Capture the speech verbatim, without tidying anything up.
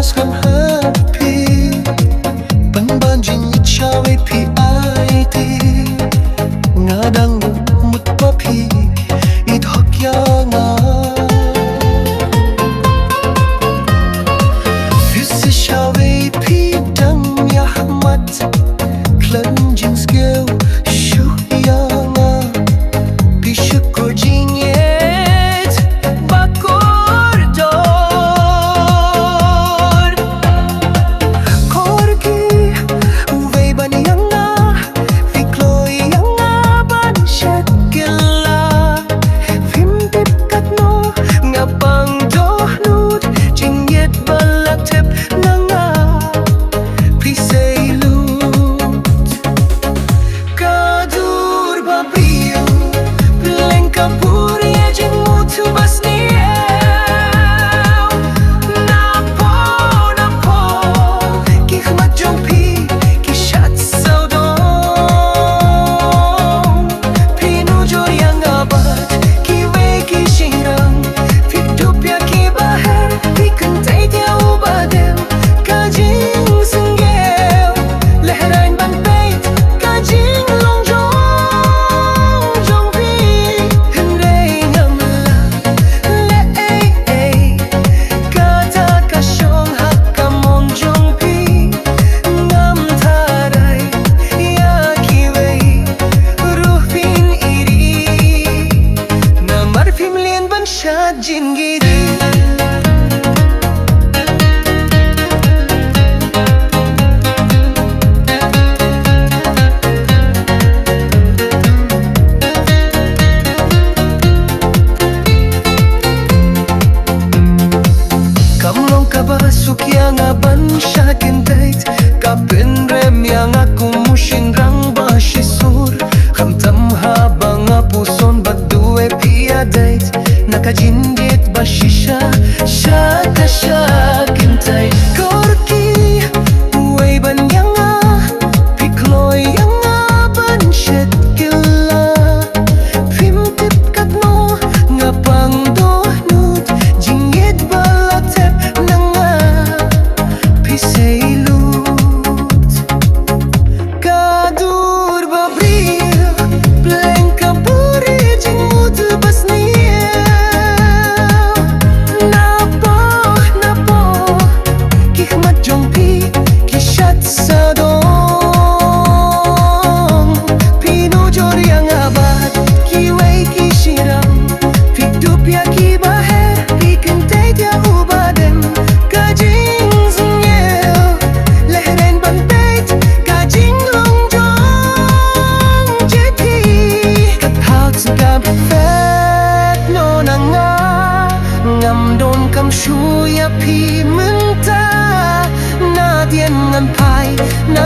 Sngewbha phi pynban jingïeit sha wei phi ai te. Nga dang mut ba phi ïeit hok ïa nga. Phi shisha wei phi dang ïa mat khlem jingskhem shuh ïa nga. Phi shu kordor jingïeit ba kordor. Kordor ki uwei ban ïa nga, phi kloi ïa nga ban shet kylla. Phim tip katno nga pang dohnud, jingïeit ba la tep na nga. Phi sei lut. Ka dur ba briew, pleng ka buri ïa jingmut ba sniew. Napoh, napoh, ki khmat jong phi, ki shad sawdong. Phi nujor ïa nga bad kiwei ki shynrang. Phi dup ïa ki baher, phi kyntait ïa u badem. Ka jingsngewlehrain ban peit ka jinglong jong, jong phi. Hynrei ngam lah leh ei ei, kata ka shong ha ka mon jong phi. Ngam tharai ïa kiwei ruh phin iri, namar phim leh ban shad jingïeit. Kam long kaba suk ïa nga ban shah kyntait, ka pynrem ïa nga kum u shynrang ba shisur. Khamtam haba nga puson bad uwei phi ïadait, na ka jingïeit ba shisha sha ka shah kyntait. Kordor ki uwei ban ïa nga, phi kloi ïa nga ban shet kylla. Phim tip katno nga pang dohnud, jingïeit ba la tep na nga. Phi sei lut. Ka dur ba briew, pleng ka buri jingmut ba sniew. Napoh, napoh, ki khmat jong phi, ki shad sawdong. Phi nujor ïa nga bad kiwei ki shynrang. Phi dup ïa ki baher, phi kyntait ïa u badem. Ka jingsngewlehrain ban peit ka jinglong jong jong phi. Ka thaw ka phet noh na nga, ngam donkam shuh ïa phi mynta. Nadien ngan phai na